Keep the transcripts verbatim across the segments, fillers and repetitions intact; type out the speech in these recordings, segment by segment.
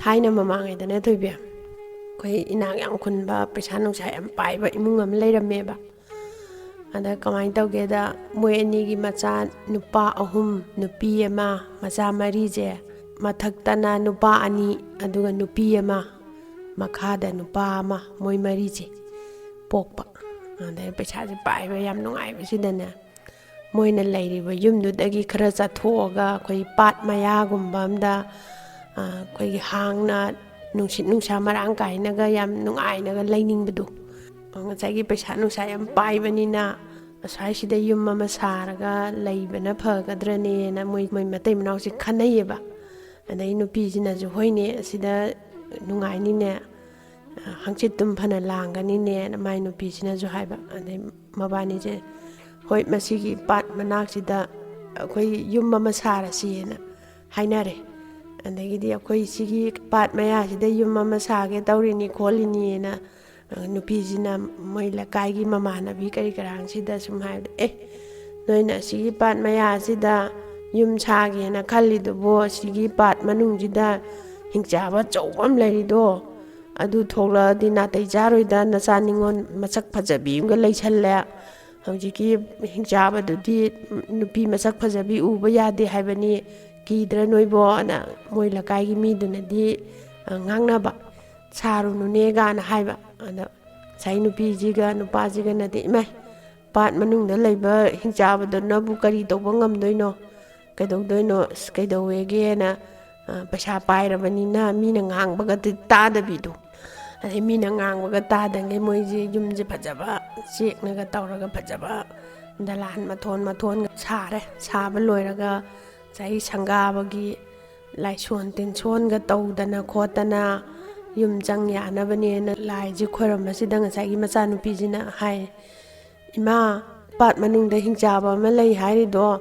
ꯊꯥꯏꯅ ꯃꯃꯥꯡꯉꯩꯗꯅꯦ, ꯊꯣꯏꯕꯤ, ꯑꯩꯈꯣꯏ ꯏꯅꯥꯛ ꯌꯥꯝ ꯈꯨꯟꯕ, ꯄꯩꯁꯥ ꯅꯨꯡꯁꯥ ꯌꯥꯝ ꯄꯥꯏꯕ ꯏꯃꯨꯡ ꯑꯃ ꯂꯩꯔꯝꯃꯦꯕ꯫ ꯑꯗ ꯀꯃꯥꯏꯅ ꯇꯧꯒꯦꯗ, ꯃꯣꯏ ꯑꯅꯤꯒꯤ ꯃꯆꯥ ꯅꯨꯄꯥ ꯑꯍꯨꯝ, ꯅꯨꯄꯤ ꯑꯃ, ꯃꯆꯥ ꯃꯔꯤꯁꯦ, ꯃꯊꯛꯇꯅ ꯅꯨꯄꯥ ꯑꯅꯤ, ꯑꯗꯨꯒ ꯅꯨꯄꯤ ꯑꯃ, ꯃꯈꯥꯗ ꯅꯨꯄꯥ ꯑꯃ, ꯃꯣꯏ ꯃꯔꯤꯁꯦ ꯄꯣꯛꯄ꯫ ꯑꯗꯩ ꯄꯩꯁꯥꯁꯦ ꯄꯥꯏꯕ ꯌꯥꯝ ꯅꯨꯡꯉꯥꯏꯕꯁꯤꯗꯅꯦ, ꯃꯣꯏꯅ ꯂꯩꯔꯤꯕ ꯌꯨꯝꯗꯨꯗꯒꯤ ꯈꯔ ꯆꯠꯊꯣꯛꯑꯒ ꯑꯩꯈꯣꯏ ꯄꯥꯠ ꯃꯌꯥꯒꯨꯝꯕ ꯑꯃꯗ, ꯑ, ꯑꯩꯈꯣꯏꯒꯤ ꯍꯥꯡꯅ, ꯅꯨꯡꯁꯤꯠ ꯅꯨꯡꯁꯥ ꯃꯔꯥꯡ ꯀꯥꯏꯅꯒ ꯌꯥꯝ ꯅꯨꯡꯉꯥꯏꯅꯒ ꯂꯩꯅꯤꯡꯕꯗꯣ꯫ ꯉꯁꯥꯏꯒꯤ ꯄꯩꯁꯥ ꯅꯨꯡꯁꯥ ꯌꯥꯝ ꯄꯥꯏꯕꯅꯤꯅ ꯑꯁ꯭ꯋꯥꯏꯁꯤꯗ ꯌꯨꯝ ꯑꯃ ꯁꯥꯔꯒ ꯂꯩꯕꯅ ꯐꯒꯗ꯭ꯔꯅꯦꯅ ꯃꯣꯏ, ꯃꯣꯏ ꯃꯇꯩ ꯃꯅꯥꯎꯁꯦ ꯈꯟꯅꯩꯌꯦꯕ꯫ ꯑꯗꯩ ꯅꯨꯄꯤꯁꯤꯅꯁꯨ, "ꯍꯣꯏꯅꯦ, ꯑꯁꯤꯗ ꯅꯨꯡꯉꯥꯏꯅꯤꯅꯦ, ꯍꯪꯆꯤꯠꯇꯨꯝ ꯐꯅ ꯂꯥꯡꯒꯅꯤꯅꯦꯅ" ꯃꯥꯏ ꯅꯨꯄꯤꯁꯤꯅꯁꯨ ꯍꯥꯏꯕ꯫ ꯑꯗꯩ ꯃꯕꯥꯅꯤꯁꯦ, "ꯍꯣꯏ, ꯃꯁꯤꯒꯤ ꯄꯥꯠ ꯃꯅꯥꯛꯁꯤꯗ ꯑꯩꯈꯣꯏ ꯌꯨꯝ ꯑꯃ ꯁꯥꯔꯁꯤꯅ" ꯍꯥꯏꯅꯔꯦ꯫ ꯑꯗꯒꯤꯗꯤ ꯑꯩꯈꯣꯏ ꯁꯤꯒꯤ ꯄꯥꯠ ꯃꯌꯥꯁꯤꯗ ꯌꯨꯝ ꯑꯃ ꯁꯥꯒꯦ ꯇꯧꯔꯤꯅꯤ ꯈꯣꯠꯂꯤꯅꯤꯅ, ꯑ, ꯅꯨꯄꯤꯁꯤꯅ ꯃꯣꯏ ꯂꯩꯀꯥꯏꯒꯤ ꯃꯃꯥꯟꯅꯕꯤ ꯀꯔꯤ ꯀꯔꯥꯡꯁꯤꯗ ꯁꯨꯝ ꯍꯥꯏꯕꯗ, "ꯑꯦ, ꯅꯣꯏꯅ ꯑꯁꯤꯒꯤ ꯄꯥꯠ ꯃꯌꯥꯁꯤꯗ ꯌꯨꯝ ꯁꯥꯒꯦꯅ ꯈꯜꯂꯤꯗꯨꯕꯨ, ꯑꯁꯤꯒꯤ ꯄꯥꯠ ꯃꯅꯨꯡꯁꯤꯗ ꯍꯤꯡꯆꯥꯕ ꯑꯆꯧꯕ ꯑꯃ ꯂꯩꯔꯤꯗꯣ, ꯑꯗꯨ ꯊꯣꯛꯂꯛꯑꯗꯤ ꯅꯥꯇꯩ ꯆꯥꯔꯣꯏꯗ, ꯅꯆꯥ ꯅꯤꯉꯣꯜ ꯃꯁꯛ ꯐꯖꯕꯤ ꯑꯃꯒ ꯂꯩꯁꯜꯂꯦ꯫ ꯍꯧꯖꯤꯛꯀꯤ ꯍꯤꯡꯆꯥꯕꯗꯨꯗꯤ ꯅꯨꯄꯤ ꯃꯁꯛ ꯐꯖꯕꯤ ꯎꯕ ꯌꯥꯗꯦ ꯍꯥꯏꯕꯅꯤ, ꯀꯤꯗ꯭ꯔꯥ ꯅꯣꯏꯕꯣꯅ?" ꯃꯣꯏ ꯂꯩꯀꯥꯏꯒꯤ ꯃꯤꯗꯨꯅꯗꯤ, ꯑ, ꯉꯥꯡꯅꯕ, "ꯁꯥꯔꯨꯅꯨꯅꯦ" ꯒꯥꯅ ꯍꯥꯏꯕ꯫ ꯑꯗ ꯉꯁꯥꯏ ꯅꯨꯄꯤꯁꯤꯒ ꯅꯨꯄꯥꯁꯤꯒꯅꯗꯤ, "ꯏꯃꯥꯏ, ꯄꯥꯠ ꯃꯅꯨꯡꯗ ꯂꯩꯕ ꯍꯤꯡꯆꯥꯕꯗꯨꯅꯕꯨ ꯀꯔꯤ ꯇꯧꯕ ꯉꯝꯗꯣꯏꯅꯣ? ꯀꯩꯗꯧꯗꯣꯏꯅꯣ? ꯑꯁ, ꯀꯩꯗꯧꯋꯦꯒꯦꯅ, ꯑ, ꯄꯩꯁꯥ ꯄꯥꯏꯔꯕꯅꯤꯅ ꯃꯤꯅ ꯉꯥꯡꯕꯒ ꯇꯥꯗꯕꯤꯗꯣ꯫ ꯑꯗꯩ ꯃꯤꯅ ꯉꯥꯡꯕꯒ ꯇꯥꯗꯉꯩ ꯃꯣꯏꯁꯦ ꯌꯨꯝꯁꯦ ꯐꯖꯕ ꯆꯦꯛꯅꯒ ꯇꯧꯔꯒ ꯐꯖꯕ ꯗꯂꯥꯟ ꯃꯊꯣꯟ ꯃꯊꯣꯟꯒ ꯁꯥꯔꯦ꯫ ꯁꯥꯕ ꯂꯣꯏꯔꯒ ꯉꯁꯥꯏ ꯁꯪꯒꯥꯕꯒꯤ ꯂꯥꯏꯁꯣꯟ ꯇꯤꯟꯁꯣꯟꯒ ꯇꯧꯗꯅ ꯈꯣꯠꯇꯅ ꯌꯨꯝ ꯆꯪ ꯌꯥꯅꯕꯅꯦꯅ ꯂꯥꯏꯁꯦ ꯈꯣꯏꯔꯝꯕꯁꯤꯗ ꯉꯁꯥꯏꯒꯤ ꯃꯆꯥꯅꯨꯄꯤꯁꯤꯅ ꯍꯥꯏ, "ꯏꯃꯥ, ꯄꯥꯠ ꯃꯅꯨꯡꯗ ꯍꯤꯡꯆꯥꯕ ꯑꯃ ꯂꯩ ꯍꯥꯏꯔꯤꯗꯣ,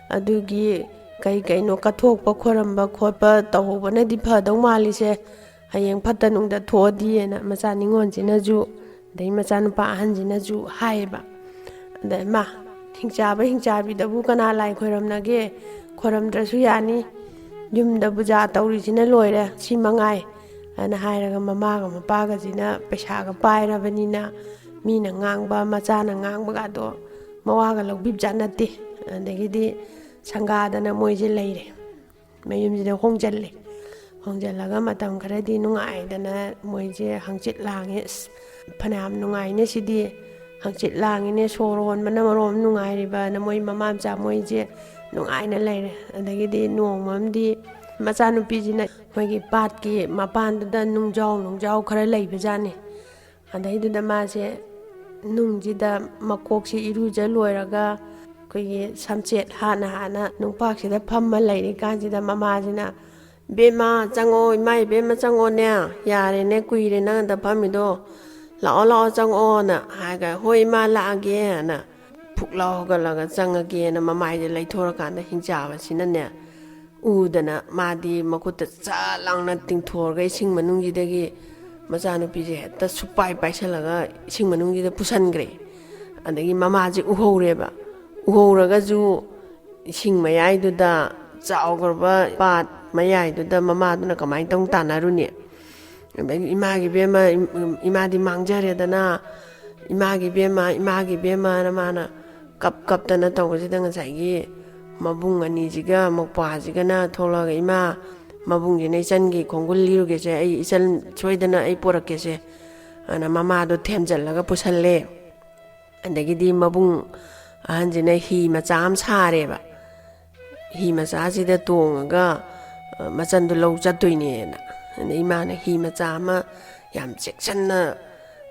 ꯑꯗꯨꯒꯤ ꯀꯩ ꯀꯩꯅꯣ ꯀꯠꯊꯣꯛꯄ ꯈꯣꯏꯔꯝꯕ ꯈꯣꯠꯄ ꯇꯧꯍꯧꯕꯅꯗꯤ ꯐꯗꯧ ꯃꯥꯜꯂꯤꯁꯦ, ꯍꯌꯦꯡ ꯐꯠꯇ ꯅꯨꯡꯗ ꯊꯣꯛꯑꯗꯤꯅ" ꯃꯆꯥ ꯅꯤꯉꯣꯜꯁꯤꯅꯁꯨ, ꯑꯗꯩ ꯃꯆꯥꯅꯨꯄꯥ ꯑꯍꯟꯁꯤꯅꯁꯨ ꯍꯥꯏꯌꯦꯕ꯫ ꯑꯗ, "ꯏꯃꯥ, ꯍꯤꯡꯆꯥꯕ ꯍꯤꯡꯆꯥꯕꯤꯗꯕꯨ ꯀꯅꯥ ꯂꯥꯏ ꯈꯣꯏꯔꯝꯅꯒꯦ? ꯈꯣꯏꯔꯝꯗ꯭ꯔꯁꯨ ꯌꯥꯅꯤ, ꯌꯨꯝꯗ ꯄꯨꯖꯥ ꯇꯧꯔꯤꯁꯤꯅ ꯂꯣꯏꯔꯦ, ꯁꯤ ꯃꯉꯥꯏ" ꯑꯅ ꯍꯥꯏꯔꯒ, ꯃꯃꯥꯒ ꯃꯄꯥꯒꯁꯤꯅ ꯄꯩꯁꯥꯒ ꯄꯥꯏꯔꯕꯅꯤꯅ, ꯃꯤꯅ ꯉꯥꯡꯕ, ꯃꯆꯥꯅ ꯉꯥꯡꯕꯒꯗꯣ ꯃꯋꯥꯒ ꯂꯧꯕꯤꯕꯖꯥꯠ ꯅꯠꯇꯦ꯫ ꯑꯗꯒꯤꯗꯤ ꯁꯪꯒꯥꯗꯅ ꯃꯣꯏꯁꯦ ꯂꯩꯔꯦ, ꯃꯌꯨꯝꯁꯤꯗ ꯍꯣꯡꯖꯜꯂꯦ꯫ ꯍꯣꯡꯖꯜꯂꯒ ꯃꯇꯝ ꯈꯔꯗꯤ ꯅꯨꯡꯉꯥꯏꯗꯅ ꯃꯣꯏꯁꯦ ꯍꯪꯆꯤꯠ ꯂꯥꯡꯉꯦ꯫ "ꯑꯁ, ꯐꯅꯌꯥꯝ ꯅꯨꯡꯉꯥꯏꯅꯦ ꯁꯤꯗꯤ, ꯍꯪꯆꯤꯠ ꯂꯥꯡꯉꯤꯅꯦ, ꯁꯣꯔ ꯍꯣꯟꯕꯅ ꯃꯔꯣꯝ ꯅꯨꯡꯉꯥꯏꯔꯤꯕꯅ" ꯃꯣꯏ ꯃꯃꯥ ꯃꯆꯥ ꯃꯣꯏꯁꯦ ꯅꯨꯡꯉꯥꯏꯅ ꯂꯩꯔꯦ꯫ ꯑꯗꯒꯤꯗꯤ ꯅꯣꯡꯃ ꯑꯃꯗꯤ ꯃꯆꯥꯅꯨꯄꯤꯁꯤꯅ ꯑꯩꯈꯣꯏꯒꯤ ꯄꯥꯠꯀꯤ ꯃꯄꯥꯟꯗꯨꯗ ꯅꯨꯡꯖꯥꯎ ꯅꯨꯡꯖꯥꯎ ꯈꯔ ꯂꯩꯕꯖꯥꯠꯅꯤ꯫ ꯑꯗꯩꯗꯨꯗ ꯃꯥꯁꯦ ꯅꯨꯡꯁꯤꯗ ꯃꯀꯣꯛꯁꯦ ꯏꯔꯨꯖ ꯂꯣꯏꯔꯒ, ꯑꯩꯈꯣꯏꯒꯤ ꯁꯝꯆꯦꯠ ꯍꯥꯟꯅ ꯍꯥꯟꯅ ꯅꯨꯡꯄꯥꯛꯁꯤꯗ ꯐꯝꯃ ꯂꯩꯔꯤꯀꯥꯟꯁꯤꯗ, ꯃꯃꯥꯁꯤꯅ, "ꯏꯕꯦꯝꯃ, ꯆꯪꯉꯣ, ꯏꯃꯥ ꯏꯕꯦꯝꯃ, ꯆꯪꯉꯣꯅꯦ, ꯌꯥꯔꯦꯅꯦ, ꯀꯨꯏꯔꯦ ꯅꯪ ꯑꯗ ꯐꯝꯃꯤꯗꯣ, ꯂꯥꯛꯑꯣ, ꯂꯥꯛꯑꯣ, ꯆꯪꯉꯛꯑꯣꯅ" ꯍꯥꯏꯔꯒ, "ꯍꯣꯏ ꯏꯃꯥ, ꯂꯥꯛꯑꯒꯦꯅ" ꯐꯨꯛ ꯂꯥꯎ ꯍꯧꯒꯠꯂꯒ ꯆꯪꯉꯒꯦꯅ ꯃꯃꯥꯏꯁꯦ ꯂꯩꯊꯣꯔꯀꯥꯟꯗ, ꯍꯤꯡꯆꯥꯕꯁꯤꯅꯅꯦ, ꯎꯗꯅ ꯃꯥꯗꯤ ꯃꯈꯨꯠꯇ ꯆꯥ ꯂꯥꯎꯅ ꯇꯤꯡꯊꯣꯔꯒ ꯏꯁꯤꯡ ꯃꯅꯨꯡꯁꯤꯗꯒꯤ ꯃꯆꯥꯅꯨꯄꯤꯁꯦ ꯍꯦꯛꯇ ꯁꯨꯛꯄꯥꯏ ꯄꯥꯏꯁꯜꯂꯒ ꯏꯁꯤꯡ ꯃꯅꯨꯡꯁꯤꯗ ꯄꯨꯁꯟꯈ꯭ꯔꯦ꯫ ꯑꯗꯒꯤ ꯃꯃꯥꯁꯦ ꯎꯍꯧꯔꯦꯕ꯫ ꯎꯍꯧꯔꯒꯁꯨ ꯏꯁꯤꯡ ꯃꯌꯥꯏꯗꯨꯗ, ꯆꯥꯎꯈ꯭ꯔꯕ ꯄꯥꯠ ꯃꯌꯥꯏꯗꯨꯗ ꯃꯃꯥꯗꯨꯅ ꯀꯃꯥꯏꯅ ꯇꯧ ꯇꯥꯟꯅꯔꯨꯅꯤ? ꯑꯗꯒꯤ "ꯏꯃꯥꯒꯤ ꯏꯕꯦꯝꯃ, ꯏꯃꯥꯗꯤ ꯃꯥꯡꯖꯔꯦꯗꯅ, ꯏꯃꯥꯒꯤ ꯏꯕꯦꯝꯃ, ꯏꯃꯥꯒꯤ ꯏꯕꯦꯝꯃꯅ" ꯃꯥꯅ ꯀꯞ ꯀꯞꯇꯅ ꯇꯧꯕꯁꯤꯗ, ꯉꯁꯥꯏꯒꯤ ꯃꯕꯨꯡ ꯑꯅꯤꯁꯤꯒ ꯃꯧꯄ꯭ꯋꯥꯁꯤꯒꯅ ꯊꯣꯛꯂꯛꯑꯒ, "ꯏꯃꯥ, ꯃꯕꯨꯡꯁꯤꯅ ꯏꯆꯟꯒꯤ ꯈꯣꯡꯒꯨꯜ ꯂꯤꯔꯨꯒꯦꯁꯦ, ꯑꯩ ꯏꯆꯟ ꯁꯣꯏꯗꯅ ꯑꯩ ꯄꯣꯔꯛꯀꯦꯁꯦ" ꯑꯅ ꯃꯃꯥꯗꯣ ꯊꯦꯝꯖꯤꯜꯂꯒ ꯄꯨꯁꯜꯂꯦ꯫ ꯑꯗꯒꯤꯗꯤ ꯃꯕꯨꯡ ꯑꯍꯟꯁꯤꯅ ꯍꯤ ꯃꯆꯥ ꯑꯃ ꯁꯥꯔꯦꯕ꯫ ꯍꯤ ꯃꯆꯥꯁꯤꯗ ꯇꯣꯡꯉꯒ, ꯑ, ꯃꯆꯟꯗꯣ ꯂꯧ ꯆꯠꯇꯣꯏꯅꯦꯅ꯫ ꯑꯗꯩ ꯏꯃꯥꯅ ꯍꯤ ꯃꯆꯥ ꯑꯃ ꯌꯥꯝ ꯆꯦꯛꯁꯤꯟꯅ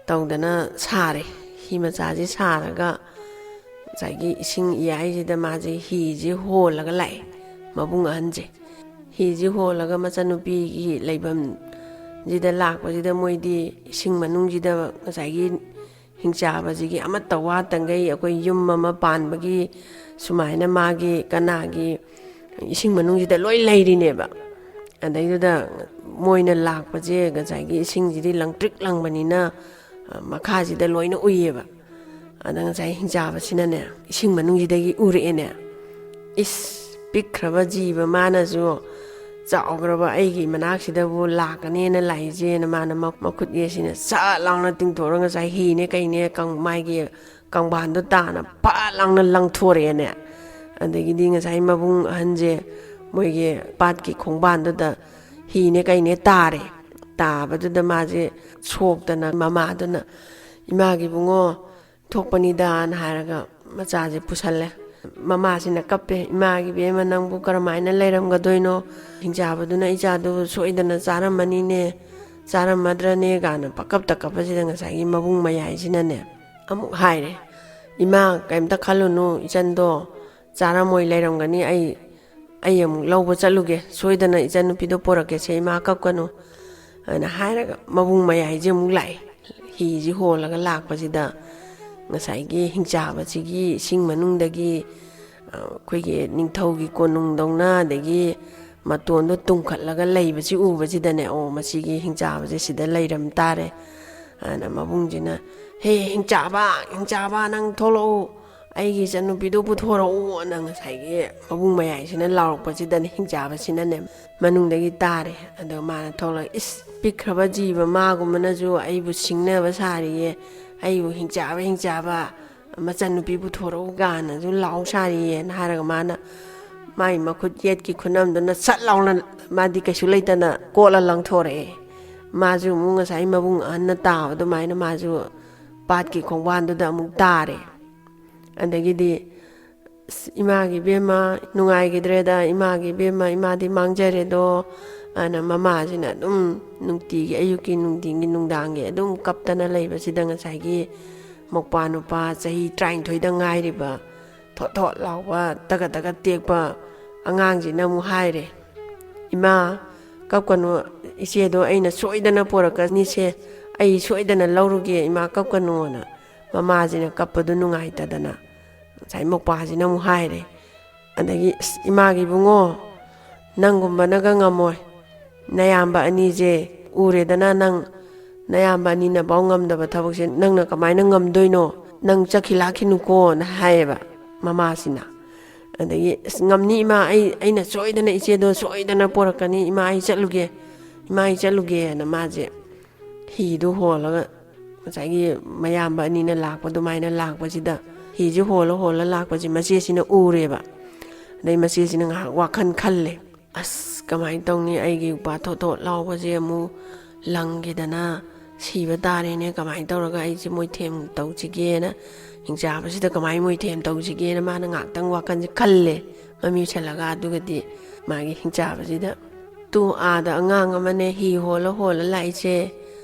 ꯇꯧꯗꯅ ꯁꯥꯔꯦ꯫ ꯍꯤ ꯃꯆꯥꯁꯤ ꯁꯥꯔꯒ ꯉꯁꯥꯏꯒꯤ ꯏꯁꯤꯡ ꯏꯌꯥꯏꯁꯤꯗ ꯃꯥꯁꯦ ꯍꯤꯁꯦ ꯍꯣꯜꯂꯒ ꯂꯥꯛꯑꯦ, ꯃꯕꯨꯡ ꯑꯍꯟꯁꯦ꯫ ꯍꯤꯁꯦ ꯍꯣꯜꯂꯒ ꯃꯆꯟꯅꯨꯄꯤꯒꯤ ꯂꯩꯐꯝꯁꯤꯗ ꯂꯥꯛꯄꯁꯤꯗ, ꯃꯣꯏꯗꯤ ꯏꯁꯤꯡ ꯃꯅꯨꯡꯁꯤꯗ ꯉꯁꯥꯏꯒꯤ ꯍꯤꯡꯆꯥꯕꯁꯤꯒꯤ ꯑꯃꯠꯇ ꯋꯥꯠꯇꯉꯩ, ꯑꯩꯈꯣꯏ ꯌꯨꯝ ꯑꯃ ꯄꯥꯟꯕꯒꯤ ꯁꯨꯃꯥꯏꯅ ꯃꯥꯒꯤ ꯀꯅꯥꯒꯤ ꯏꯁꯤꯡ ꯃꯅꯨꯡꯁꯤꯗ ꯂꯣꯏ ꯂꯩꯔꯤꯅꯦꯕ꯫ ꯑꯗꯩꯗꯨꯗ ꯃꯣꯏꯅ ꯂꯥꯛꯄꯁꯦ, ꯉꯁꯥꯏꯒꯤ ꯏꯁꯤꯡꯁꯤꯗꯤ ꯂꯪꯇ꯭ꯔꯤꯛ ꯂꯪꯕꯅꯤꯅ, ꯑ, ꯃꯈꯥꯁꯤꯗ ꯂꯣꯏꯅ ꯎꯏꯌꯦꯕ꯫ ꯑꯗ ꯉꯁꯥꯏ ꯍꯤꯡꯆꯥꯕꯁꯤꯅꯅꯦ, ꯏꯁꯤꯡ ꯃꯅꯨꯡꯁꯤꯗꯒꯤ ꯎꯔꯛꯑꯦꯅꯦ꯫ ꯏꯁ! ꯄꯤꯛꯈ꯭ꯔꯕ ꯖꯤꯕ ꯃꯥꯅꯁꯨ ꯆꯥꯎꯈ꯭ꯔꯕ ꯑꯩꯒꯤ ꯃꯅꯥꯛꯁꯤꯗꯕꯨ ꯂꯥꯛꯀꯅꯦꯅ ꯂꯥꯛꯏꯁꯦꯅ ꯃꯥꯅ ꯃ-, ꯃꯈꯨꯠ ꯌꯦꯠꯁꯤꯅ ꯁꯠ ꯂꯥꯎꯅ ꯇꯤꯡꯊꯣꯛꯑꯒ ꯉꯁꯥꯏ ꯍꯤꯅꯦ ꯀꯩꯅꯦ ꯀꯪ-, ꯃꯥꯒꯤ ꯀꯪꯕꯥꯟꯗꯣ ꯇꯥꯅ ꯐꯠ ꯂꯥꯎꯅ ꯂꯪꯊꯣꯔꯛꯑꯦꯅꯦ꯫ ꯑꯗꯒꯤꯗꯤ ꯉꯁꯥꯏ ꯃꯕꯨꯡ ꯑꯍꯟꯁꯦ ꯃꯣꯏꯒꯤ ꯄꯥꯠꯀꯤ ꯈꯣꯡꯕꯥꯟꯗꯨꯗ ꯍꯤꯅꯦ ꯀꯩꯅꯦ ꯇꯥꯔꯦ꯫ ꯇꯥꯕꯗꯨꯗ ꯃꯥꯁꯦ ꯁꯣꯛꯇꯅ ꯃꯃꯥꯗꯨꯅ, "ꯏꯃꯥꯒꯤ ꯏꯕꯨꯡꯉꯣ, ꯊꯣꯛꯄꯅꯤꯗꯥꯅ" ꯍꯥꯏꯔꯒ ꯃꯆꯥꯁꯦ ꯄꯨꯁꯜꯂꯦ꯫ ꯃꯃꯥꯁꯤꯅ ꯀꯞꯄꯦ, "ꯏꯃꯥꯒꯤ ꯏꯕꯦꯝꯃ, ꯅꯪꯕꯨ ꯀꯔꯝꯍꯥꯏꯅ ꯂꯩꯔꯝꯒꯗꯣꯏꯅꯣ? ꯍꯤꯡꯆꯥꯕꯗꯨꯅ ꯏꯆꯥꯗꯨ ꯁꯣꯏꯗꯅ ꯆꯥꯔꯝꯃꯅꯤꯅꯦ, ꯆꯥꯔꯝꯃꯗ꯭ꯔꯅꯦ?" ꯀꯥꯏꯅ ꯄꯀꯞꯇ ꯀꯞꯄꯁꯤꯗ ꯉꯁꯥꯏꯒꯤ ꯃꯕꯨꯡ ꯃꯌꯥꯏꯁꯤꯅꯅꯦ ꯑꯃꯨꯛ ꯍꯥꯏꯔꯦ, "ꯏꯃꯥ, ꯀꯩꯝꯇ ꯈꯜꯂꯨꯅꯨ, ꯏꯆꯟꯗꯣ ꯆꯥꯔꯝꯃꯣꯏ, ꯂꯩꯔꯝꯒꯅꯤ꯫ ꯑꯩ, ꯑꯩ ꯑꯃꯨꯛ ꯂꯧꯕ ꯆꯠꯂꯨꯒꯦ, ꯁꯣꯏꯗꯅ ꯏꯆꯟꯅꯨꯄꯤꯗꯣ ꯄꯣꯔꯛꯀꯦꯁꯦ, ꯏꯃꯥ ꯀꯞꯀꯅꯨ" ꯍꯥꯏꯅ ꯍꯥꯏꯔꯒ ꯃꯕꯨꯡ ꯃꯌꯥꯏꯁꯦ ꯑꯃꯨꯛ ꯂꯥꯛꯑꯦ꯫ ꯍꯤꯁꯤ ꯍꯣꯜꯂꯒ ꯂꯥꯛꯄꯁꯤꯗ ꯉꯁꯥꯏꯒꯤ ꯍꯤꯡꯆꯥꯕꯁꯤꯒꯤ ꯏꯁꯤꯡ ꯃꯅꯨꯡꯗꯒꯤ, ꯑ, ꯑꯩꯈꯣꯏꯒꯤ ꯅꯤꯡꯊꯧꯒꯤ ꯀꯣꯅꯨꯡꯗꯧꯅ, ꯑꯗꯒꯤ ꯃꯇꯣꯟꯗꯣ ꯇꯨꯝꯈꯠꯂꯒ ꯂꯩꯕꯁꯤ ꯎꯕꯁꯤꯗꯅꯦ, "ꯑꯣ, ꯃꯁꯤꯒꯤ ꯍꯤꯡꯆꯥꯕꯁꯦ ꯁꯤꯗ ꯂꯩꯔꯝ ꯇꯥꯔꯦ" ꯍꯥꯏꯅ ꯃꯕꯨꯡꯁꯤꯅ, "ꯍꯦ, ꯍꯤꯡꯆꯥꯕ, ꯍꯤꯡꯆꯥꯕ, ꯅꯪ ꯊꯣꯛꯂꯛꯎ, ꯑꯩꯒꯤ ꯏꯆꯟꯅꯨꯄꯤꯗꯨ ꯄꯨꯊꯣꯔꯛꯎꯅ" ꯉꯁꯥꯏꯒꯤ ꯃꯕꯨꯡ ꯃꯌꯥꯏꯁꯤꯅ ꯂꯥꯎꯔꯛꯄꯁꯤꯗꯅꯦ, ꯍꯤꯡꯆꯥꯕꯁꯤꯅꯅꯦ ꯃꯅꯨꯡꯗꯒꯤ ꯇꯥꯔꯦ꯫ ꯑꯗꯣ ꯃꯥꯅ ꯊꯣꯛꯂꯛ, "ꯏꯁ, ꯄꯤꯛꯈ꯭ꯔꯕ ꯖꯤꯕ ꯃꯥꯒꯨꯝꯕꯅꯁꯨ ꯑꯩꯕꯨ ꯁꯤꯡꯅꯕ ꯁꯥꯔꯤꯌꯦ, ꯑꯩꯕꯨ ꯍꯤꯡꯆꯥꯕ, ꯍꯤꯡꯆꯥꯕ, ꯃꯆꯟꯅꯨꯄꯤ ꯄꯨꯊꯣꯔꯛꯎ" ꯀꯥꯏꯅꯁꯨ ꯂꯥꯎ ꯁꯥꯔꯤꯌꯦꯅ ꯍꯥꯏꯔꯒ ꯃꯥꯅ ꯃꯥꯏ ꯃꯈꯨꯠ ꯌꯦꯠꯀꯤ ꯈꯨꯅꯝꯗꯨꯅ ꯁꯠ ꯂꯥꯎꯅ, ꯃꯥꯗꯤ ꯀꯩꯁꯨ ꯂꯩꯇꯅ ꯀꯣꯠꯂ ꯂꯪꯊꯣꯔꯛꯑꯦ꯫ ꯃꯥꯁꯨ ꯑꯃꯨꯛ ꯉꯁꯥꯏ ꯃꯕꯨꯡ ꯑꯍꯟꯅ ꯇꯥꯕ ꯑꯗꯨꯃꯥꯏꯅ ꯃꯥꯁꯨ ꯄꯥꯠꯀꯤ ꯈꯣꯡꯕꯥꯟꯗꯨꯗ ꯑꯃꯨꯛ ꯇꯥꯔꯦ꯫ ꯑꯗꯒꯤꯗꯤ, "ꯑꯁ, ꯏꯃꯥꯒꯤ ꯏꯕꯦꯝꯃ, ꯅꯨꯡꯉꯥꯏꯈꯤꯗ꯭ꯔꯦꯗ, ꯏꯃꯥꯒꯤ ꯏꯕꯦꯝꯃ, ꯏꯃꯥꯗꯤ ꯃꯥꯡꯖꯔꯦꯗꯣ" ꯑꯅ ꯃꯃꯥꯁꯤꯅ ꯑꯗꯨꯝ ꯅꯨꯡꯇꯤꯒꯤ ꯑꯌꯨꯛꯀꯤ, ꯅꯨꯡꯊꯤꯟꯒꯤ, ꯅꯨꯡꯗꯥꯡꯒꯤ ꯑꯗꯨꯝ ꯀꯞꯇꯅ ꯂꯩꯕꯁꯤꯗ ꯉꯁꯥꯏꯒꯤ ꯃꯧꯄ꯭ꯋꯥ ꯅꯨꯄꯥ ꯆꯍꯤ ꯇꯔꯥꯅꯤꯊꯣꯏꯗ ꯉꯥꯏꯔꯤꯕ ꯊꯣꯠ ꯊꯣꯠ ꯂꯥꯎꯕ, ꯇꯒꯠ ꯇꯒꯠ ꯇꯦꯛꯄ ꯑꯉꯥꯡꯁꯤꯅ ꯑꯃꯨꯛ ꯍꯥꯏꯔꯦ, "ꯏꯃꯥ, ꯀꯞꯀꯅꯨ, ꯏꯆꯦꯗꯣ ꯑꯩꯅ ꯁꯣꯏꯗꯅ ꯄꯣꯔꯛꯀꯅꯤꯁꯦ, ꯑꯩ ꯁꯣꯏꯗꯅ ꯂꯧꯔꯨꯒꯦ, ꯏꯃꯥ, ꯀꯞꯀꯅꯨꯅ" ꯃꯃꯥꯁꯤꯅ ꯀꯞꯄꯗꯨ ꯅꯨꯡꯉꯥꯏꯇꯗꯅ ꯉꯁꯥꯏ ꯃꯧꯄ꯭ꯋꯥꯁꯤꯅ ꯑꯃꯨꯛ ꯍꯥꯏꯔꯦ꯫ ꯑꯗꯒꯤ, "ꯑꯁ, ꯏꯃꯥꯒꯤ ꯏꯕꯨꯡꯉꯣ, ꯅꯪꯒꯨꯝꯕꯅꯒ ꯉꯝꯃꯣꯏ, ꯅꯌꯥꯝꯕ ꯑꯅꯤꯁꯦ ꯎꯔꯦꯗꯅ, ꯅꯪ ꯅꯌꯥꯝꯕ ꯑꯅꯤꯅꯐꯥꯎ ꯉꯝꯗꯕ ꯊꯕꯛꯁꯦ ꯅꯪꯅ ꯀꯃꯥꯏꯅ ꯉꯝꯗꯣꯏꯅꯣ? ꯅꯪ ꯆꯠꯈꯤ ꯂꯥꯛꯈꯤꯅꯨꯀꯣꯅ" ꯍꯥꯏꯌꯦꯕ ꯃꯃꯥꯁꯤꯅ꯫ ꯑꯗꯒꯤ, "ꯑꯁ, ꯉꯝꯅꯤ ꯏꯃꯥ, ꯑꯩ, ꯑꯩꯅ ꯁꯣꯏꯗꯅ ꯏꯆꯦꯗꯣ ꯁꯣꯏꯗꯅ ꯄꯣꯔꯛꯀꯅꯤ, ꯏꯃꯥ, ꯑꯩ ꯆꯠꯂꯨꯒꯦ, ꯏꯃꯥ, ꯑꯩ ꯆꯠꯂꯨꯒꯦꯅ" ꯃꯥꯁꯦ ꯍꯤꯗꯨ ꯍꯣꯜꯂꯒ, ꯉꯁꯥꯏꯒꯤ ꯃꯌꯥꯝꯕ ꯑꯅꯤꯅ ꯂꯥꯛꯄ ꯑꯗꯨꯃꯥꯏꯅ ꯂꯥꯛꯄꯁꯤꯗ, ꯍꯤꯁꯦ ꯍꯣꯜꯂ ꯍꯣꯜꯂ ꯂꯥꯛꯄꯁꯦ ꯃꯆꯦꯁꯤꯅ ꯎꯔꯦꯕ꯫ ꯑꯗꯩ ꯃꯆꯦꯁꯤꯅ ꯉꯥꯏꯍꯥꯛ ꯋꯥꯈꯜ ꯈꯜꯂꯦ, "ꯑꯁ, ꯀꯃꯥꯏꯅ ꯇꯧꯅꯤ? ꯑꯩꯒꯤ ꯏꯄ꯭ꯋꯥ ꯊꯣꯠ ꯊꯣꯠ ꯂꯥꯎꯕꯁꯦ ꯑꯃꯨꯛ ꯂꯪꯈꯤꯗꯅ ꯁꯤꯕ ꯇꯥꯔꯦꯅꯦ, ꯀꯃꯥꯏꯅ ꯇꯧꯔꯒ ꯑꯩꯁꯦ ꯃꯣꯏꯊꯦꯝ ꯇꯧꯁꯤꯒꯦꯅ, ꯍꯤꯡꯆꯥꯕꯁꯤꯗ ꯀꯃꯥꯏꯅ ꯃꯣꯏꯊꯦꯝ ꯇꯧꯁꯤꯒꯦꯅ" ꯃꯥꯅ ꯉꯥꯏꯍꯥꯛꯇꯪ ꯋꯥꯈꯜꯁꯦ ꯈꯜꯂꯦ꯫ ꯃꯃꯤ ꯎꯏꯁꯜꯂꯒ ꯑꯗꯨꯒꯗꯤ ꯃꯥꯒꯤ ꯍꯤꯡꯆꯥꯕꯁꯤꯗ, "ꯇꯨ, ꯑꯥꯗ ꯑꯉꯥꯡ ꯑꯃꯅꯦ ꯍꯤ ꯍꯣꯜꯂ ꯍꯣꯜꯂ ꯂꯥꯛꯏꯁꯦ,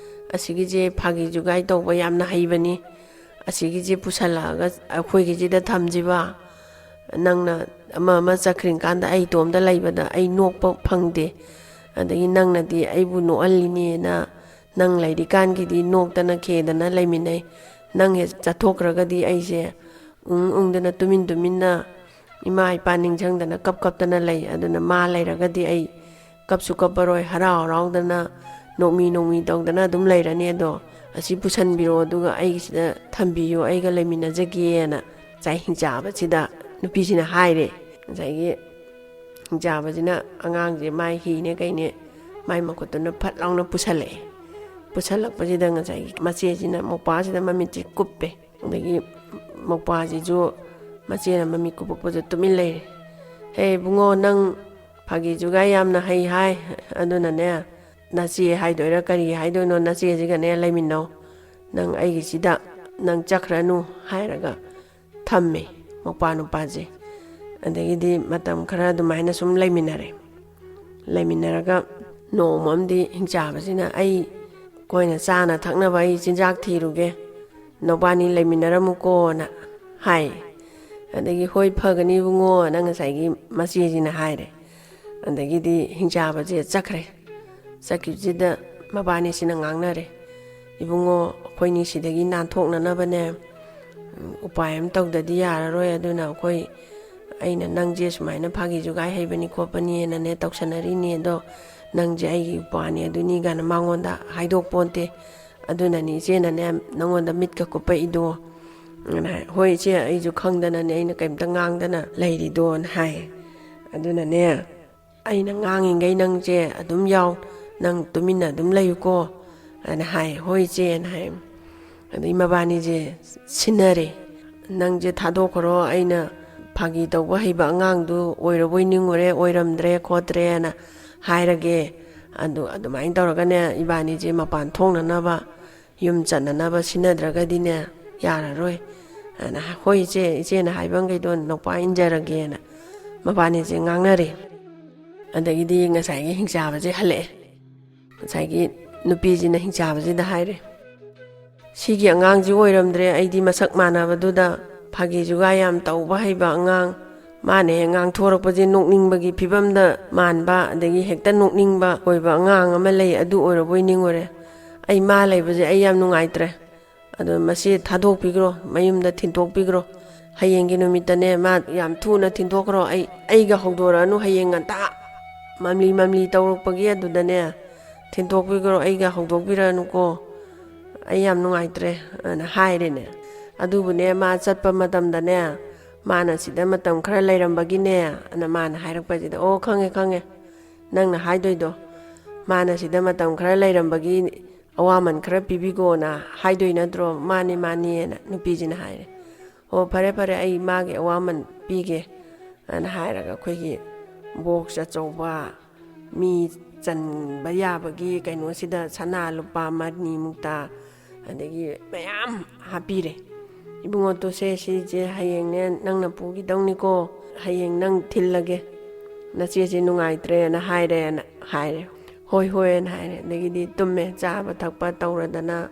ꯑꯁꯤꯒꯤꯁꯦ ꯐꯥꯒꯤ ꯖꯨꯒꯥꯏ ꯇꯧꯕ ꯌꯥꯝꯅ ꯍꯩꯕꯅꯤ, ꯑꯁꯤꯒꯤꯁꯦ ꯄꯨꯁꯜꯂꯛꯑꯒ ꯑꯩꯈꯣꯏꯒꯤꯁꯤꯗ ꯊꯝꯁꯤꯕ? ꯅꯪꯅ ꯑꯃ ꯑꯃ ꯆꯠꯈ꯭ꯔꯤꯀꯥꯟꯗ ꯑꯩ ꯏꯇꯣꯝꯗ ꯂꯩꯕꯗ ꯑꯩ ꯅꯣꯛꯄ ꯐꯪꯗꯦ, ꯑꯗꯒꯤ ꯅꯪꯅꯗꯤ ꯑꯩꯕꯨ ꯅꯣꯛꯍꯜꯂꯤꯅꯦꯅ ꯅꯪ ꯂꯩꯔꯤꯀꯥꯟꯒꯤꯗꯤ ꯅꯣꯛꯇꯅ ꯈꯦꯗꯅ ꯂꯩꯃꯤꯟꯅꯩ, ꯅꯪ ꯍꯦꯛ ꯆꯠꯊꯣꯛꯈ꯭ꯔꯒꯗꯤ ꯑꯩꯁꯦ ꯎꯪ ꯎꯪꯗꯅ ꯇꯨꯃꯤꯟ ꯇꯨꯃꯤꯟꯅ ꯏꯃꯥ ꯏꯄꯥ ꯅꯤꯡꯁꯤꯡꯗꯅ ꯀꯞ ꯀꯞꯇꯅ ꯂꯩ꯫ ꯑꯗꯨꯅ ꯃꯥ ꯂꯩꯔꯒꯗꯤ ꯑꯩ ꯀꯞꯁꯨ ꯀꯞꯄꯔꯣꯏ, ꯍꯔꯥꯎ ꯍꯔꯥꯎꯗꯅ ꯅꯣꯛꯃꯤ ꯅꯣꯛꯃꯤ ꯇꯧꯗꯅ ꯑꯗꯨꯝ ꯂꯩꯔꯅꯤ꯫ ꯑꯗꯣ ꯑꯁꯤ ꯄꯨꯁꯟꯕꯤꯔꯣ, ꯑꯗꯨꯒ ꯑꯩꯒꯤꯁꯤꯗ ꯊꯝꯕꯤꯌꯨ, ꯑꯩꯒ ꯂꯩꯃꯤꯟꯅꯖꯒꯦꯅ" ꯉꯁꯥꯏ ꯍꯤꯡꯆꯥꯕꯁꯤꯗ ꯅꯨꯄꯤꯁꯤꯅ ꯍꯥꯏꯔꯦ꯫ ꯉꯁꯥꯏꯒꯤ ꯍꯤꯡꯆꯥꯕꯁꯤꯅ ꯑꯉꯥꯡꯁꯦ ꯃꯥꯏ ꯍꯤꯅꯦ ꯀꯩꯅꯦ ꯃꯥꯏ ꯃꯈꯨꯠꯇꯨꯅ ꯐꯠ ꯂꯥꯎꯅ ꯄꯨꯁꯜꯂꯛꯑꯦ꯫ ꯄꯨꯁꯜꯂꯛꯄꯁꯤꯗ ꯉꯁꯥꯏꯒꯤ ꯃꯆꯦꯁꯤꯅ ꯃꯧꯄ꯭ꯋꯥꯁꯤꯗ ꯃꯃꯤꯠꯁꯤ ꯀꯨꯞꯄꯦ꯫ ꯑꯗꯒꯤ ꯃꯧꯄ꯭ꯋꯥꯁꯤꯁꯨ ꯃꯆꯦꯅ ꯃꯃꯤꯠ ꯀꯨꯞꯄꯛꯄꯁꯨ ꯇꯨꯃꯤꯟ ꯂꯩꯔꯦ꯫ "ꯍꯦ ꯏꯕꯨꯡꯉꯣ, ꯅꯪ ꯐꯥꯒꯤ ꯖꯨꯒꯥꯏ ꯌꯥꯝꯅ ꯍꯩ ꯍꯥꯏ, ꯑꯗꯨꯅꯅꯦ ꯅꯆꯦ ꯍꯥꯏꯗꯣꯏꯔꯥ ꯀꯔꯤ ꯍꯥꯏꯗꯣꯏꯅꯣ, ꯅꯆꯦꯁꯤꯒꯅꯦ ꯂꯩꯃꯤꯟꯅꯧ꯫ ꯅꯪ ꯑꯩꯒꯤꯁꯤꯗ ꯅꯪ ꯆꯠꯈ꯭ꯔꯅꯨ" ꯍꯥꯏꯔꯒ ꯊꯝꯃꯦ ꯃꯧꯄ꯭ꯋꯥ ꯅꯨꯄꯥꯁꯦ꯫ ꯑꯗꯒꯤꯗꯤ ꯃꯇꯝ ꯈꯔ ꯑꯗꯨꯃꯥꯏꯅ ꯁꯨꯝ ꯂꯩꯃꯤꯟꯅꯔꯦ꯫ ꯂꯩꯃꯤꯟꯅꯔꯒ ꯅꯣꯡꯃ ꯑꯃꯗꯤ ꯍꯤꯡꯆꯥꯕꯁꯤꯅ, "ꯑꯩ, ꯑꯩꯈꯣꯏꯅ ꯆꯥꯅ ꯊꯛꯅꯕ ꯑꯩ ꯆꯤꯟꯖꯥꯛ ꯊꯤꯔꯨꯒꯦ, ꯅꯕꯥꯅꯤ ꯂꯩꯃꯤꯟꯅꯔꯝꯃꯨꯀꯣꯅ" ꯍꯥꯏ꯫ ꯑꯗꯒꯤ, "ꯍꯣꯏ, ꯐꯒꯅꯤ ꯏꯕꯨꯡꯉꯣꯅ" ꯉꯁꯥꯏꯒꯤ ꯃꯆꯦꯁꯤꯅ ꯍꯥꯏꯔꯦ꯫ ꯑꯗꯒꯤꯗꯤ ꯍꯤꯡꯆꯥꯕꯁꯦ ꯆꯠꯈ꯭ꯔꯦ꯫ ꯆꯠꯈꯤꯕꯁꯤꯗ ꯃꯕꯥꯅꯤꯁꯤꯅ ꯉꯥꯡꯅꯔꯦ, "ꯏꯕꯨꯡꯉꯣ, ꯑꯩꯈꯣꯏꯅꯤ ꯁꯤꯗꯒꯤ ꯅꯥꯟꯊꯣꯛꯅꯅꯕꯅꯦ, ꯎꯝ, ꯎꯄꯥꯏ ꯑꯃ ꯇꯧꯗꯗꯤ ꯌꯥꯔꯔꯣꯏ꯫ ꯑꯗꯨꯅ ꯑꯩꯈꯣꯏ, ꯑꯩꯅ ꯅꯪꯁꯦ ꯁꯨꯃꯥꯏꯅ ꯐꯥꯒꯤ ꯖꯨꯒꯥꯏ ꯍꯩꯕꯅꯤ ꯈꯣꯠꯄꯅꯤꯅꯅꯦ ꯇꯧꯁꯟꯅꯔꯤꯅꯤ꯫ ꯑꯗꯣ ꯅꯪꯁꯦ ꯑꯩꯒꯤ ꯏꯄ꯭ꯋꯥꯅꯤ ꯑꯗꯨꯅꯤ" ꯀꯥꯏꯅ ꯃꯉꯣꯟꯗ ꯍꯥꯏꯗꯣꯛꯄꯣꯟꯇꯦ꯫ "ꯑꯗꯨꯅꯅꯤ ꯏꯆꯦꯅꯅꯦ ꯅꯪꯉꯣꯟꯗ ꯃꯤꯠꯀ ꯀꯨꯞꯄꯛꯏꯗꯣ" ꯑꯗꯨꯅ ꯍꯥꯏ, "ꯍꯣꯏ ꯏꯆꯦ, ꯑꯩꯁꯨ ꯈꯪꯗꯅꯅꯦ ꯑꯩꯅ ꯀꯩꯝꯇ ꯉꯥꯡꯗꯅ ꯂꯩꯔꯤꯗꯣꯅ" ꯍꯥꯏ꯫ ꯑꯗꯨꯅꯅꯦ, "ꯑꯩꯅ ꯉꯥꯡꯉꯤꯈꯩ ꯅꯪꯁꯦ ꯑꯗꯨꯝ ꯌꯥꯎ, ꯅꯪ ꯇꯨꯃꯤꯟꯅ ꯑꯗꯨꯝ ꯂꯩꯌꯨꯀꯣ" ꯑꯅ ꯍꯥꯏ꯫ "ꯍꯣꯏ ꯏꯆꯦꯅ" ꯍꯥꯏ꯫ ꯑꯗꯩ ꯃꯕꯥꯅꯤꯁꯦ ꯁꯤꯟꯅꯔꯦ꯫ "ꯅꯪꯁꯦ ꯊꯥꯗꯣꯛꯈ꯭ꯔꯣ, ꯑꯩꯅ ꯐꯥꯒꯤ ꯇꯧꯕ ꯍꯩꯕ ꯑꯉꯥꯡꯗꯨ ꯑꯣꯏꯔꯕꯣꯏ ꯅꯤꯡꯉꯨꯔꯦ, ꯑꯣꯏꯔꯝꯗ꯭ꯔꯦ ꯈꯣꯠꯇ꯭ꯔꯦꯅ ꯍꯥꯏꯔꯒꯦ꯫ ꯑꯗꯨ ꯑꯗꯨꯃꯥꯏꯅ ꯇꯧꯔꯒꯅꯦ, ꯏꯕꯥꯅꯤꯁꯦ ꯃꯄꯥꯟ ꯊꯣꯡꯅꯅꯕ, ꯌꯨꯝ ꯆꯠꯅꯅꯕ ꯁꯤꯟꯅꯗ꯭ꯔꯒꯗꯤꯅꯦ ꯌꯥꯔꯔꯣꯏ" ꯑꯅ꯫ "ꯍꯣꯏ ꯏꯆꯦ, ꯏꯆꯦꯅ ꯍꯥꯏꯕ ꯃꯈꯩꯗꯣ ꯅꯧꯄꯥ ꯏꯟꯖꯔꯒꯦꯅ" ꯃꯕꯥꯅꯤꯁꯦ ꯉꯥꯡꯅꯔꯦ꯫ ꯑꯗꯒꯤꯗꯤ ꯉꯁꯥꯏꯒꯤ ꯍꯤꯡꯆꯥꯕꯁꯦ ꯍꯜꯂꯛꯑꯦ꯫ ꯉꯁꯥꯏꯒꯤ ꯅꯨꯄꯤꯁꯤꯅ ꯍꯤꯡꯆꯥꯕꯁꯤꯗ ꯍꯥꯏꯔꯦ, "ꯁꯤꯒꯤ ꯑꯉꯥꯡꯁꯤ ꯑꯣꯏꯔꯝꯗ꯭ꯔꯦ, ꯑꯩꯗꯤ ꯃꯁꯛ ꯃꯥꯟꯅꯕꯗꯨꯗ ꯐꯥꯒꯤ ꯖꯨꯒꯥꯏ ꯌꯥꯝ ꯇꯧꯕ ꯍꯩꯕ ꯑꯉꯥꯡ, ꯃꯥꯅ ꯍꯦꯛ ꯉꯥꯡꯊꯣꯔꯛꯄꯁꯦ ꯅꯣꯛꯅꯤꯡꯕꯒꯤ ꯐꯤꯕꯝꯗ ꯃꯥꯟꯕ, ꯑꯗꯒꯤ ꯍꯦꯛꯇ ꯅꯣꯛꯅꯤꯡꯕ ꯑꯣꯏꯕ ꯑꯉꯥꯡ ꯑꯃ ꯂꯩ, ꯑꯗꯨ ꯑꯣꯏꯔꯕꯣꯏ ꯅꯤꯡꯉꯨꯔꯦ꯫ ꯑꯩ ꯃꯥ ꯂꯩꯕꯁꯦ ꯑꯩ ꯌꯥꯝ ꯅꯨꯡꯉꯥꯏꯇ꯭ꯔꯦ꯫ ꯑꯗꯣ ꯃꯁꯤ ꯊꯥꯗꯣꯛꯄꯤꯈ꯭ꯔꯣ, ꯃꯌꯨꯝꯗ ꯊꯤꯟꯗꯣꯛꯄꯤꯈ꯭ꯔꯣ꯫ ꯍꯌꯦꯡꯒꯤ ꯅꯨꯃꯤꯠꯇꯅꯦ ꯃꯥ ꯌꯥꯝ ꯊꯨꯅ ꯊꯤꯟꯗꯣꯛꯈ꯭ꯔꯣ, ꯑꯩ, ꯑꯩꯒ ꯍꯧꯗꯣꯔꯛꯑꯅꯨ, ꯍꯌꯦꯡ ꯉꯟꯇꯥ ꯃꯝꯂꯤ ꯃꯝꯂꯤ ꯇꯧꯔꯛꯄꯒꯤ ꯑꯗꯨꯗꯅꯦ ꯊꯤꯟꯗꯣꯛꯄꯤꯈ꯭ꯔꯣ, ꯑꯩꯒ ꯍꯧꯗꯣꯛꯄꯤꯔꯛꯑꯅꯨꯀꯣ, ꯑꯩ ꯌꯥꯝ ꯅꯨꯡꯉꯥꯏꯇ꯭ꯔꯦ" ꯑꯅ ꯍꯥꯏꯔꯦꯅꯦ꯫ ꯑꯗꯨꯕꯨꯅꯦ, ꯃꯥ ꯆꯠꯄ ꯃꯇꯝꯗꯅꯦ, ꯃꯥꯅ ꯁꯤꯗ ꯃꯇꯝ ꯈꯔ ꯂꯩꯔꯝꯕꯒꯤꯅꯦ ꯑꯅ ꯃꯥꯅ ꯍꯥꯏꯔꯛꯄꯁꯤꯗ, "ꯑꯣ, ꯈꯪꯉꯦ, ꯈꯪꯉꯦ, ꯅꯪꯅ ꯍꯥꯏꯗꯣꯏꯗꯣ, ꯃꯥꯅ ꯁꯤꯗ ꯃꯇꯝ ꯈꯔ ꯂꯩꯔꯝꯕꯒꯤ ꯑꯋꯥꯃꯟ ꯈꯔ ꯄꯤꯕꯤꯒꯣꯅ ꯍꯥꯏꯗꯣꯏ ꯅꯠꯇ꯭ꯔꯣ?" "ꯃꯥꯅꯤ, ꯃꯥꯅꯤꯅ" ꯅꯨꯄꯤꯁꯤꯅ ꯍꯥꯏꯔꯦ꯫ "ꯑꯣ, ꯐꯔꯦ, ꯐꯔꯦ, ꯑꯩ ꯃꯥꯒꯤ ꯑꯋꯥꯃꯟ ꯄꯤꯒꯦ" ꯑꯅ ꯍꯥꯏꯔꯒ ꯑꯩꯈꯣꯏꯒꯤ ꯕꯣꯛꯁ ꯑꯆꯧꯕ, ꯃꯤ ꯆꯟꯕ ꯌꯥꯕꯒꯤ ꯀꯩꯅꯣꯁꯤꯗ ꯁꯅꯥ ꯂꯨꯄꯥ ꯃꯅꯤ ꯃꯨꯛꯇ, ꯑꯗꯒꯤ ꯃꯌꯥꯝ ꯍꯥꯞꯄꯤꯔꯦ꯫ "ꯏꯕꯨꯡꯉꯣ, ꯇꯨꯁꯦ, ꯁꯤꯁꯦ ꯍꯌꯦꯡꯅꯦ ꯅꯪꯅ ꯄꯨꯈꯤꯗꯧꯅꯤꯀꯣ, ꯍꯌꯦꯡ ꯅꯪ ꯊꯤꯜꯂꯒꯦ, ꯅꯆꯦꯁꯦ ꯅꯨꯡꯉꯥꯏꯇ꯭ꯔꯦꯅ ꯍꯥꯏꯔꯦꯅ" ꯍꯥꯏꯔꯦ꯫ "ꯍꯣꯏ, ꯍꯣꯏꯅ" ꯍꯥꯏꯔꯦ꯫ ꯑꯗꯒꯤꯗꯤ ꯇꯨꯝꯃꯦ, ꯆꯥꯕ ꯊꯛꯄ ꯇꯧꯔꯗꯅ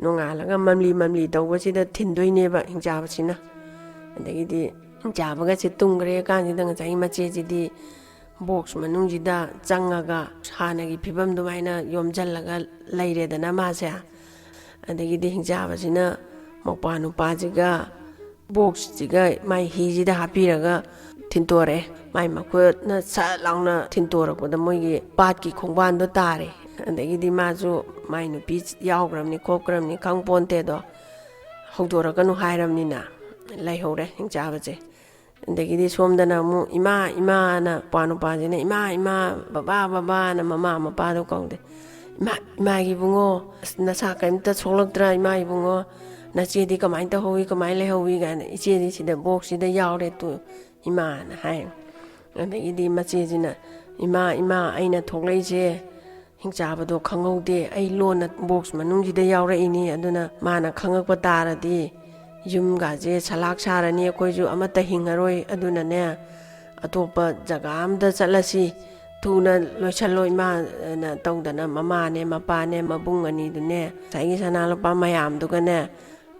ꯅꯣꯡꯉꯥꯜꯂꯒ ꯃꯝꯂꯤ ꯃꯝꯂꯤ ꯇꯧꯕꯁꯤꯗ ꯊꯤꯟꯗꯣꯏꯅꯦꯕ ꯍꯤꯡꯆꯥꯕꯁꯤꯅ꯫ ꯑꯗꯒꯤꯗꯤ ꯍꯤꯡꯆꯥꯕꯒꯁꯦ ꯇꯨꯝꯈ꯭ꯔꯦ ꯀꯥꯟꯁꯤꯗ ꯉꯁꯥꯏꯒꯤ ꯃꯆꯦꯁꯤꯗꯤ ꯕꯣꯛꯁ ꯃꯅꯨꯡꯁꯤꯗ ꯆꯪꯉꯒ ꯍꯥꯟꯅꯒꯤ ꯐꯤꯕꯝ ꯑꯗꯨꯃꯥꯏꯅ ꯌꯣꯝꯁꯤꯜꯂꯒ ꯂꯩꯔꯦꯗꯅ ꯃꯥꯁꯦ꯫ ꯑꯗꯒꯤꯗꯤ ꯍꯤꯡꯆꯥꯕꯁꯤꯅ ꯃꯧꯄ꯭ꯋꯥ ꯅꯨꯄꯥꯁꯤꯒ ꯕꯣꯛꯁꯁꯤꯒ ꯃꯥꯏ ꯍꯤꯁꯤꯗ ꯍꯥꯞꯄꯤꯔꯒ ꯊꯤꯟꯇꯣꯔꯛꯑꯦ꯫ ꯃꯥꯏ ꯃꯈꯨꯠꯅ ꯁꯠ ꯂꯥꯎꯅ ꯊꯤꯟꯇꯣꯔꯛꯄꯗ ꯃꯣꯏꯒꯤ ꯄꯥꯠꯀꯤ ꯈꯣꯡꯕꯥꯟꯗꯣ ꯇꯥꯔꯦ꯫ ꯑꯗꯒꯤꯗꯤ ꯃꯥꯁꯨ ꯃꯥꯏ ꯅꯨꯄꯤ ꯌꯥꯎꯈ꯭ꯔꯕꯅꯤ ꯈꯣꯠꯈ꯭ꯔꯕꯅꯤ ꯈꯪ ꯄꯣꯟꯇꯦꯗꯣ꯫ ꯍꯧꯗꯣꯔꯛꯀꯅꯨ ꯍꯥꯏꯔꯕꯅꯤꯅ ꯂꯩꯍꯧꯔꯦ ꯍꯤꯡꯆꯥꯕꯁꯦ꯫ ꯑꯗꯒꯤꯗꯤ ꯁꯣꯝꯗꯅ ꯑꯃꯨꯛ "ꯏꯃꯥ, ꯏꯃꯥꯅ", ꯅꯨꯄꯥ ꯅꯨꯄꯥꯁꯤꯅ "ꯏꯃꯥ, ꯏꯃꯥ, ꯕꯕꯥ, ꯕꯕꯥꯅ" ꯃꯃꯥ ꯃꯄꯥꯗꯣ ꯀꯧꯗꯦ꯫ "ꯏꯃꯥ, ꯏꯃꯥꯒꯤ ꯏꯕꯨꯡꯉꯣ, ꯑꯁ, ꯅꯁꯥ ꯀꯔꯤꯝꯇ ꯁꯣꯛꯂꯛꯇ꯭ꯔꯥ ꯏꯃꯥ ꯏꯕꯨꯡꯉꯣ? ꯅꯆꯦꯗꯤ ꯀꯃꯥꯏꯅ ꯇꯧꯍꯧꯋꯤ, ꯀꯃꯥꯏꯅ ꯂꯩꯍꯧꯋꯤ?" ꯀꯥꯏꯅ, "ꯏꯆꯦꯗꯤ ꯁꯤꯗ ꯕꯣꯛꯁꯁꯤꯗ ꯌꯥꯎꯔꯦ ꯇꯨ ꯏꯃꯥꯅ" ꯍꯥꯏ꯫ ꯑꯗꯒꯤꯗꯤ ꯃꯆꯦꯁꯤꯅ "ꯏꯃꯥ, ꯏꯃꯥ, ꯑꯩꯅ ꯊꯣꯛꯂꯛꯏꯁꯦ ꯍꯤꯡꯆꯥꯕꯗꯣ ꯈꯪꯍꯧꯗꯦ, ꯑꯩ ꯂꯣꯟꯅ ꯕꯣꯛꯁ ꯃꯅꯨꯡꯁꯤꯗ ꯌꯥꯎꯔꯛꯏꯅꯤ, ꯑꯗꯨꯅ ꯃꯥꯅ ꯈꯪꯉꯛꯄ ꯇꯥꯔꯗꯤ ꯌꯨꯝꯒꯥꯁꯦ ꯁꯂꯥꯛ ꯁꯥꯔꯅꯤ, ꯑꯩꯈꯣꯏꯁꯨ ꯑꯃꯠꯇ ꯍꯤꯡꯉꯔꯣꯏ, ꯑꯗꯨꯅꯅꯦ ꯑꯇꯣꯞꯄ ꯖꯒꯥ ꯑꯝꯗ ꯆꯠꯂꯁꯤ, ꯊꯨꯅ ꯂꯣꯏꯁꯜꯂꯣ ꯏꯃꯥꯅ" ꯇꯧꯗꯅ ꯃꯃꯥꯅꯦ ꯃꯄꯥꯅꯦ ꯃꯕꯨꯡ ꯑꯅꯤꯗꯨꯅꯦ ꯉꯁꯥꯏꯒꯤ ꯁꯅꯥ ꯂꯨꯄꯥ ꯃꯌꯥꯝꯗꯨꯒꯅꯦ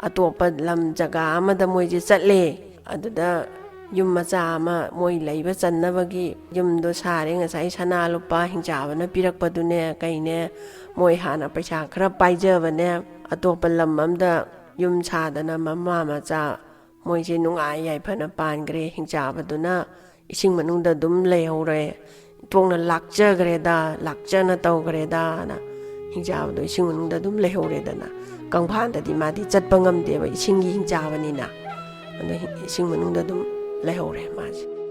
ꯑꯇꯣꯞꯄ ꯂꯝ ꯖꯒꯥ ꯑꯃꯗ ꯃꯣꯏꯁꯦ ꯆꯠꯂꯦ꯫ ꯑꯗꯨꯗ ꯌꯨꯝ ꯃꯆꯥ ꯑꯃ ꯃꯣꯏ ꯂꯩꯕ ꯆꯟꯅꯕꯒꯤ ꯌꯨꯝꯗꯣ ꯁꯥꯔꯦ꯫ ꯉꯁꯥꯏ ꯁꯅꯥ ꯂꯨꯄꯥ ꯍꯤꯡꯆꯥꯕꯅ ꯄꯤꯔꯛꯄꯗꯨꯅꯦ ꯀꯩꯅꯦ, ꯃꯣꯏ ꯍꯥꯟꯅ ꯄꯩꯁꯥ ꯈꯔ ꯄꯥꯏꯖꯕꯅꯦ, ꯑꯇꯣꯞꯄ ꯂꯝ ꯑꯃꯗ ꯌꯨꯝ ꯁꯥꯗꯅ ꯃꯃꯥ ꯃꯆꯥ ꯃꯣꯏꯁꯦ ꯅꯨꯡꯉꯥꯏ ꯌꯥꯏꯐꯅ ꯄꯥꯟꯈ꯭ꯔꯦ꯫ ꯍꯤꯡꯆꯥꯕꯗꯨꯅ ꯏꯁꯤꯡ ꯃꯅꯨꯡꯗ ꯑꯗꯨꯝ ꯂꯩꯍꯧꯔꯦ꯫ ꯏꯟꯊꯣꯛꯅ ꯂꯥꯛꯆꯈ꯭ꯔꯦꯗ, ꯂꯥꯛꯆꯅ ꯇꯧꯈ꯭ꯔꯦꯗꯅ ꯍꯤꯡꯆꯥꯕꯗꯣ ꯏꯁꯤꯡ ꯃꯅꯨꯡꯗ ꯑꯗꯨꯝ ꯂꯩꯍꯧꯔꯦꯗꯅ꯫ ꯀꯪꯐꯥꯟꯗꯗꯤ ꯃꯥꯗꯤ ꯆꯠꯄ ꯉꯝꯗꯦꯕ, ꯏꯁꯤꯡꯒꯤ ꯍꯤꯡꯆꯥꯕꯅꯤꯅ꯫ ꯑꯗꯣ ꯍꯤ-, ꯏꯁꯤꯡ ꯃꯅꯨꯡꯗ ꯑꯗꯨꯝ ꯂꯩꯍꯧꯔꯦ ꯃꯥꯁꯦ꯫